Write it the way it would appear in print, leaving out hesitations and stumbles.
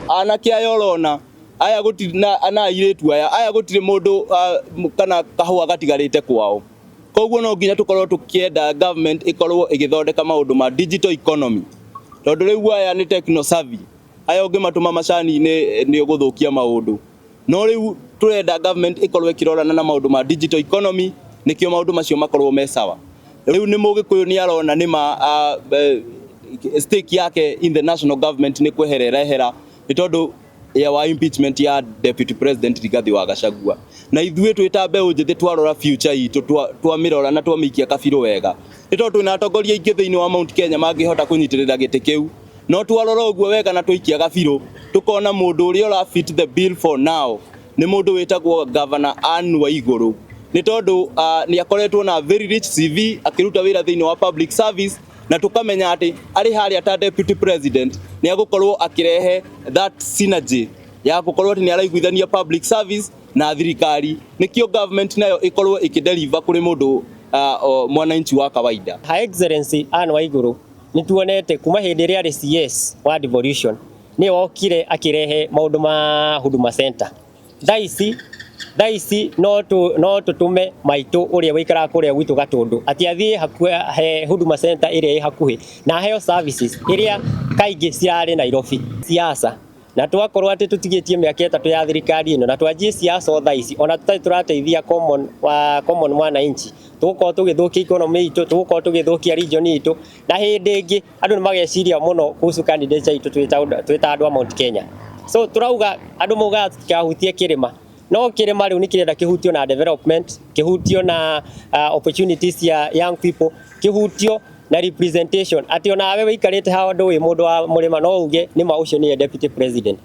Anake aya ũrona aya gũtirĩ na airĩtu aya aya gũtirĩ mũndũ kana kahũa gatigarĩte kwao. Koguo no nginya tũkorwo tũkĩenda government ĩkorwo ĩgĩthondeka maũndũ ma digital economy, tondũ rĩu aya nĩ techno savvy. Aya ũngĩmatũma macani-inĩ nĩ ũgũthũkia maũndũ. No rĩu tũrenda government ĩkorwo ĩkĩrorana na maũndũ ma digital economy, nĩkĩo maũndũ macio makorwo me sawa. Rĩu nĩ Mũgĩkũyũ nĩ arona nĩ ma stake yake in the national government nĩ kwehera ĩrehera nĩ tondũ ya wa impeachment ya Deputy President Rigathi wa Gachagua. Na ithuĩ twĩ ta mbeũ njĩthĩ twarora future itũ, twamĩrora na twamĩikia kabirũ wega, nĩ tondũ twĩna atongoria aingĩ thĩinĩ wa Mount Kenya mangĩhota kũnyitĩrĩra gĩtĩ kĩu. No twarora ũguo wega na twaikia gabirũ, tũkona mũndũ ũrĩa ũra fit the bill for now nĩ mũndũ wĩtagwo Governor Anne Waigũrũ, nĩ tondũ nĩ akoretwo na very rich CV akĩruta wĩra thĩinĩ wa public service, na tũkamenya atĩ arĩ harĩa ta deputy president nĩ agũkorwo akĩrehe that synergy ya gũkorwo atĩ nĩ araiguithania public service na thirikari, nĩkĩo government nayo ĩkorwo ĩkĩdeliver kũrĩ mũndũ mwananchi wa kawaida. Her Excellency Anne Waiguru nĩ tuonete kuma hĩndĩ ĩrĩa arĩ CS wa devolution, nĩ okire akĩrehe maũndũ ma Huduma Center. Thaa ici no tũtũme maitũ ũrĩa wĩikaraga kũrĩa gwitũ Gatũndũ atĩ athiĩ hakuhĩ he Huduma Center ĩrĩa ĩ hakuhĩ na aheo services ĩrĩa kaingĩ cirarĩ Nairobi. Siasa na twakorwo atĩ tũtigĩtie mĩaka 3 ya thirikari ĩno na twanjie siasa o thaa ici, ona tũtarĩ tũrateithia common wa common mwananchi, tũgũkorwo tũgĩthũkia economy itũ, tũgũkorwo tũgĩthũkia region itũ, na hĩndĩ ĩngĩ andũ nĩ mageciria mũno kuhusu candidature itũ twĩ ta andũ a Mount Kenya. So tũrauga andũ maugaga tũtikahutie kĩrĩma, no kĩrĩma rĩu nĩ kĩrenda kĩhutio na development, kĩhutio na opportunities cia young people, kĩhutio na representation, atĩ onawe wĩikarĩte handũ wĩ mũndũ wa mũrĩma no uge nĩma ũcio nĩye deputy president.